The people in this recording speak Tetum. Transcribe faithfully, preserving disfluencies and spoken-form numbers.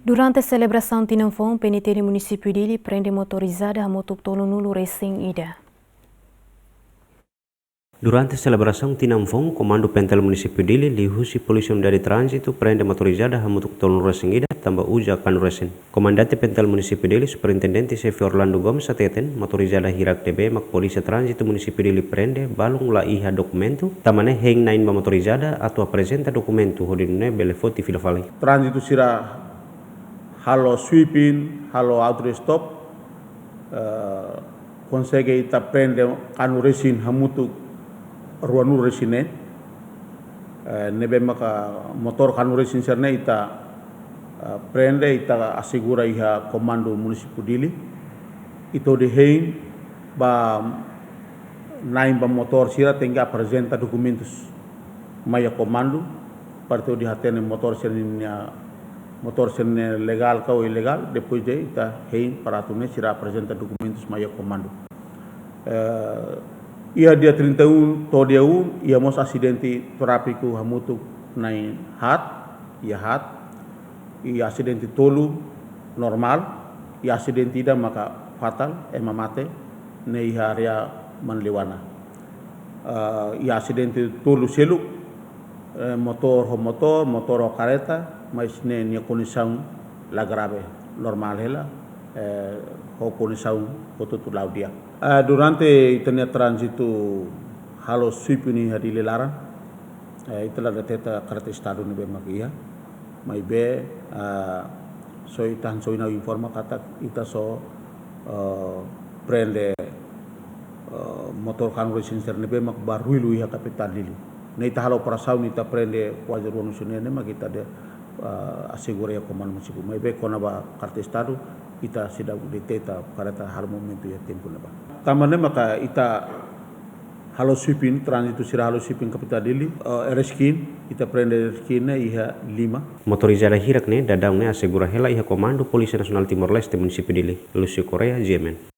Durante selebrasaun tinan foun, P N T N Munisípiu Dili prende motorizada hamutuk tolunulu resin ida. Durante selebrasaun tinan foun, Komandu P N T L Munisípiu Dili liuhusi Polísia Unidade Tránzitu prende motorizada hamutuk tolunulu resin ida tanba uza kanu resin. Komandante P N T L Munisípiu Dili, Superintendente Xefe Orlando Gomes hateten, motorizada hirak ne'ebé mak Polísia Tránzitu Munisípiu Dili prende balun la iha dokumentu, tanba ne'e hein na'in ba motorizada atu aprezenta dokumentu hodi nune'e bele foti fila fali. Tránzitu sira halo sweeping, halo auto stop, eh, konsege ita prende kanu resin hamutuk ruanulu resin ne'e. Eh, ne'ebé maka motór kanu resin sira-ne'e ita, eh, prende, ita asegura iha Komandu Munisípiu Dili. Ita hodi hein ba na'in ba motór sira tenke aprezenta dokumentus mai iha komandu, para atu hodi hatene motór sira-nia, motór sira-ne'e legál ka ilegál, depois de ita hein para atu nune'e sira aprezenta dokumentus mai iha komandu. Eh, iha dia trinta e um to'o dia um, iha mós asidente tráfiku hamutuk na'in haat, iha haat, iha asidente tolu normál, iha asidente ida maka fatál, ema mate, ne'e iha área Manleuana. Eh, iha asidente tolu seluk, eh, motór ho motór, motór ho karreta, mas ne'e nia kondisaun la grave, normál hela, eh, ho kondisaun hotu-hotu la'o di'ak. Eh, durante ita-nia tránzitu halo sweeping iha Dili laran, eh, ita la deteta karreta Estadu ne'ebé mak iha, maibé, eh, só ita hanesan ohin ha'u informa katak ita só, eh, prende, eh, motór kanu resin sira ne'ebé mak baruilu iha kapitál Dili. Ne'e ita halo operasaun, ita prende kuaze ruanulu resin ne'e, ne'e mak ita de, eh, asegura iha komandu munisípiu. Maibé kona-ba karreta Estadu, ita seidauk deteta karreta halo movimentu iha tempu ne'ebá. Tanba ne'e maka ita halo sweeping, tránzitu sira halo sweeping kapitál Dili, eh, rescue, ita prende rescue ne'e iha lima. Motorizada hirak ne'e daudaun ne'e asegura hela iha Komandu Polísia Nasionál Timor-Leste Munisípiu Dili. Lucio Correia, G M N.